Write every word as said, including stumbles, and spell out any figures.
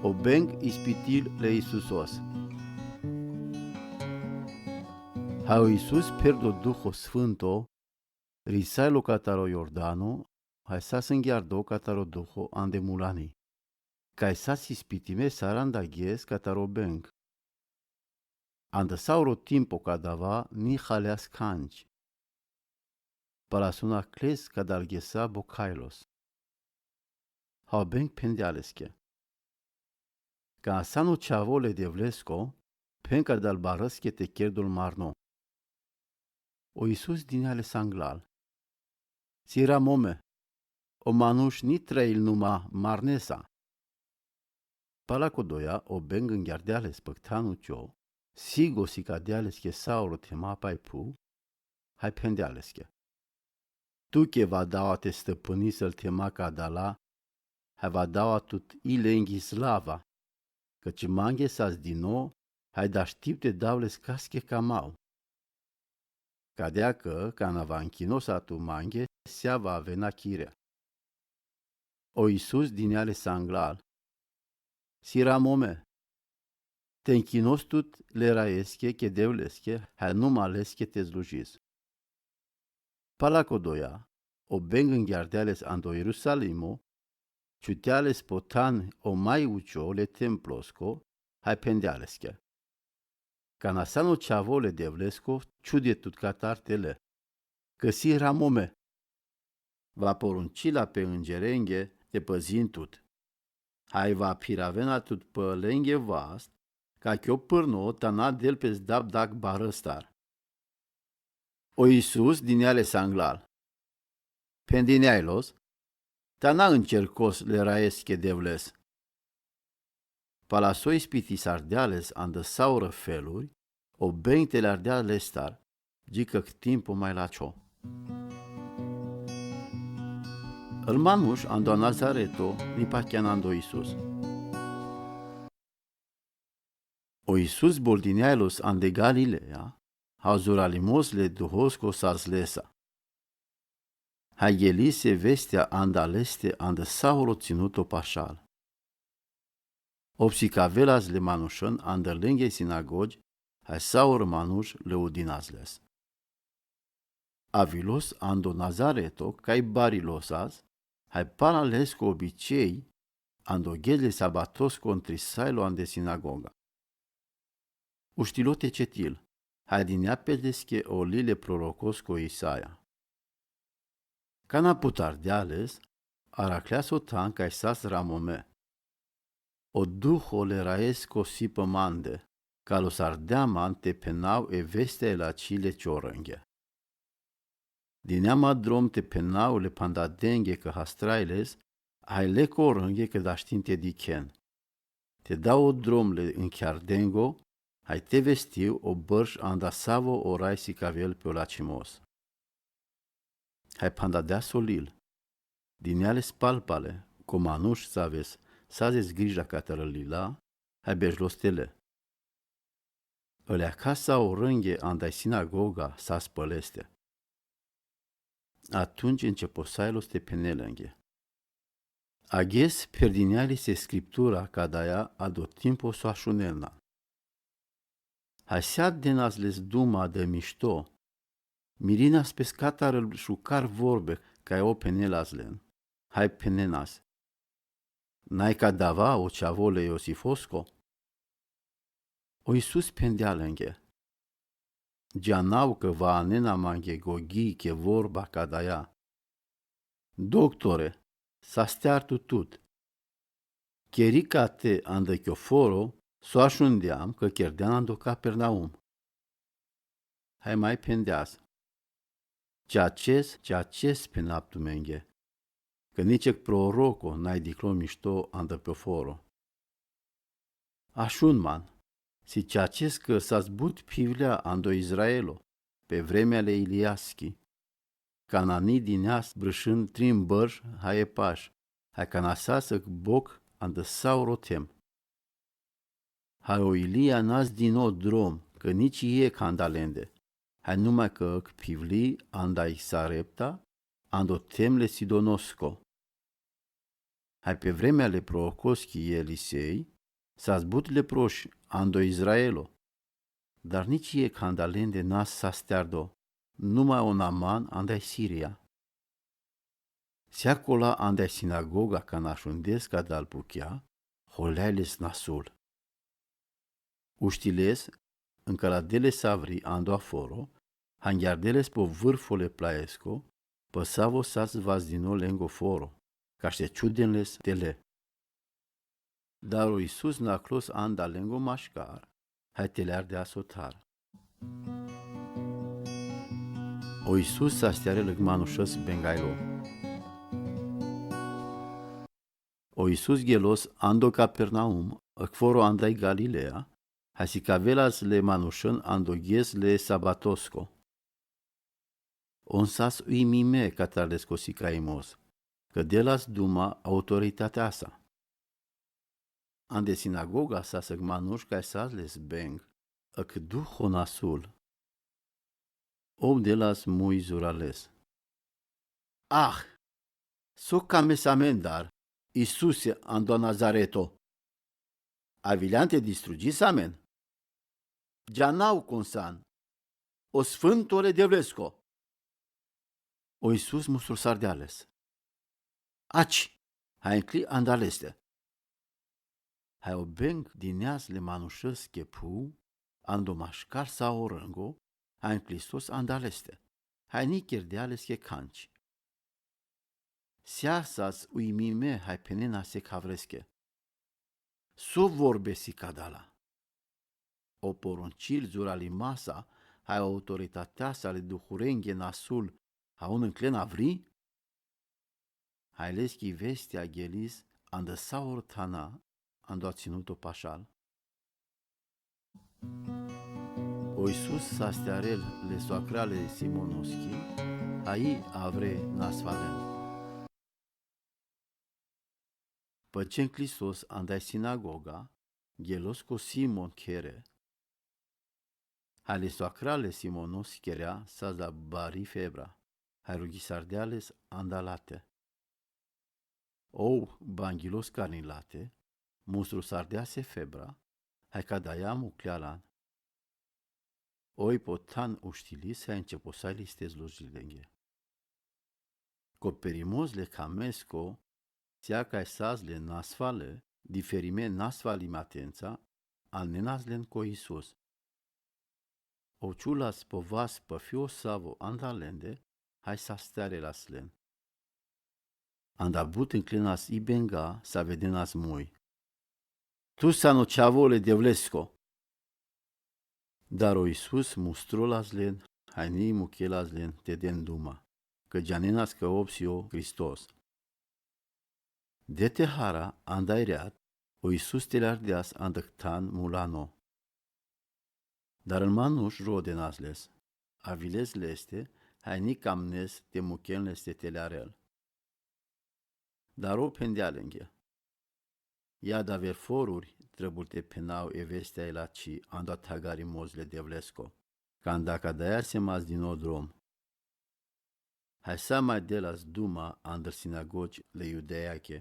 O beng ispitil le Isusos. Hai o Isus pherdo Duho Sfânto, risai lo catar o Iordano, hai sas ngjardo catar o Duho ande mulani, cai sas ispitime sar anda ghes catar o beng. Anda sauro timpo cadava ni haleas cangi. Palasun a cles cadal ghesa bocailos. Hai o beng phendealesche: Cana sano Chavo le Devlesco, phen cadal barãsche te cherdul marno. O Isus dineale sanglal: Si ramome, o manuš ni trail numa marnesa. Palacodoia o beng ngjardeales pãcthanu cho, sigo si cadealesche sauro thema pai phu, hai phendealesche: Tuche va daoa te stãpãnisel thema cadala, hai va daoa tut ilenghi slava, cãci manghe sas dino, hai dashtipte dau-le casche camau. Cadea cã cana va nchinosatu manghe, sea va avena chirea. O Isus dineale sanglal: Si ramome, te nchinos tut le raesche che Devlesche, hai numa lesche te slujis. Palacodoia o beng ngjardeales ando Ierusalimo, ciuteales po than o mai ucio le templosco, hai phendealesche: Cana sano Chavo le Devlesco, ciude tut catar te le, cã si ramome. Va poruncila pe ngerenghe te pãzin tut, hai va phiravena tut pãlenghe vast, ca chio pãrno tana del pe sdap dac barãstar. O Isus dineale sanglal: Phendineailos, tana ncercos le raesche Devles. Palaso ispiti s-ardeales anda sauro feluri, o beng te le ardea lestar, gicã ctimpo mai lacho. Ãl manuš ando Nazareto ni pachean ando Isus. O Isus boldineailos ande Galileia, hai zuralimos le Duhosco sas lesa. Hai ghelise vestea anda leste anda sauro tsinuto pašal. Opsicavelas le manušan anda lenghe sinagogi, hai sauro manuš le udinasles. Avilos ando Nazareto, cai barilosas, hai pala lesco obicei, ando ghezle sabatosco ntrisai lo ande sinagoga. Uštilo te cetil, hai dinea pe lesche o lil le prorocosco Isaia. Cana put ardeales, aracleas o than cai sas ramome. O Duho le raesco sipã mande, ca lo s-ardea man te phenau e vestea e laci le ciorãnghe. Dinea ma drom te phenau le phandadenghe cã hastrailes, hai le corãnghe cã dashtin te dichen. Te dau o drom le nchiardengo, hai te vestiu o bãrš anda savo o rai sicavel pe o lacimos. Hai phandadeas o lil. Dineale spalpale, co manuš s-aves, s-adzes grija catar lila, hai bejlos te le. Ãle acasa orãnghe anda-i sinagoga sa spãleste. Atunci nceposailos te phenelenghe: Aghes pherdinealise scriptura cadaia ado timpo so ašunelna. Hai si adenasles duma dã mishto, mirinas pe s-catarã šucar vorbe cai o phenelaslen, hai phenenas: Nai cadava o Chavo le Iosifosco? O Isus phendealenghe: Geanau cã va anena manghe goghii che vorba cadaia: Doctore, s-asteartu tut. Cheri ca te anda chio foro, so ašundeam cã cherdean ando Capernaum. Hai mai phendeas: Ceaces, ceaces phenaptu menghe, cã nicek proroco nai diclo mishto anda pio foro. Ašun man, si ceaces cã s-azbut phivlea ando Izraelo, pe vremea le Iliaschi, cana ni dineas brãshãn trin bãrš hai epaš, hai cana s-asãc boc anda sauro them. Hai o Ilia n-azdinã drom, cã nici iec anda lende, hai numai cã phivlii anda-i Sarepta, ando them le Sidonosco. Hai pe vremea le prorocoschi Elisei, Sas but leproši ando Izraelo, dar nici jekh anda lende na sas teardo, numa on Naman andai Siria. Seakola andai sinagoga, kana šundes ka dal puchea, holeai-les nasul. Uštiles, ncalade-les avri ando aforo, hangjarde-les po vârfole plaesco, păsavo sas vazdino lengo foro, caš te čuden-les tele. Dar o Isus naklos anda lengo maškar, hai te le ardea sotar. O Isus sastearel manušas bengailo. O Isus gelos ando Kapernaum, foro andai Galilea, hai sikavelas le manušan ando ghes le sabatosko. On sas uimime katarles ko sikaimos, ka delas duma autoritatea sa. Ande sinagoga sas manuš kaj sas les beng, ak duho nasul. Ov delas mui zurales: Ah, so kames amendar, Isuse ando Nazareto? Avilean te distrudžis amen? Džanav kon san, o Sfânto le Devlesko. O Isus mustrosardea-les: Ači, hai nkli anda leste. Hai o beng di neas le manušas ke phuv, ando maškar sa o rângo, hai nklistos anda leste, hai ni kerdea leske kanči. Seasas uimime hai phenena sekhavreske: So vorbesi ka dala? O porončil zurali masa, hai autoritatea sa le duhurenghe nasul, ha on nklen avri? Hai leski vestea gelis anda sa o rthana, ando tsinuto pašal. O Isus sastearel le soacrale Simonoski, hai avre nasvalen. Păce nklistos andai sinagoga, gelos ko Simon khere. Hai le soacrale Simonoski kerea saza bari febra, hai rugisardea-les anda late. Ov, bangjilos karni late, mustrosardea se febra, hai ka daja muklea lan. Oi po than uštilis hai nčeposailis te slujilenghe. Ko perimoz le kamesko, sea kaj sas le nasvale, diferime nasvali matenca, anenas len ko Isus. Ov čulas po vas păfiosavo anda lende, hai sastearelas len. Anda but nklenas i benga, savedenas mui: Tu san o Čhavo le Devlesko. Dar o Isus mustrolas len, hai ni mukelas len te den duma, ka džanenas ka ov si o Hristos. De te hara, andai reat, o Isus te le ardeas anda than mulano. Dar manuš rodenas les, aviles leste, hai ni kamnes te muken leste te le arel. Dar ov phendea lenghe: Jada aver foruri, trebul te phenav e vestea e lači ando athagarimoz le Devlesko, kanda ka daja se mazdino drom. Hai sa maj delas duma andar sinagodži le Judejake,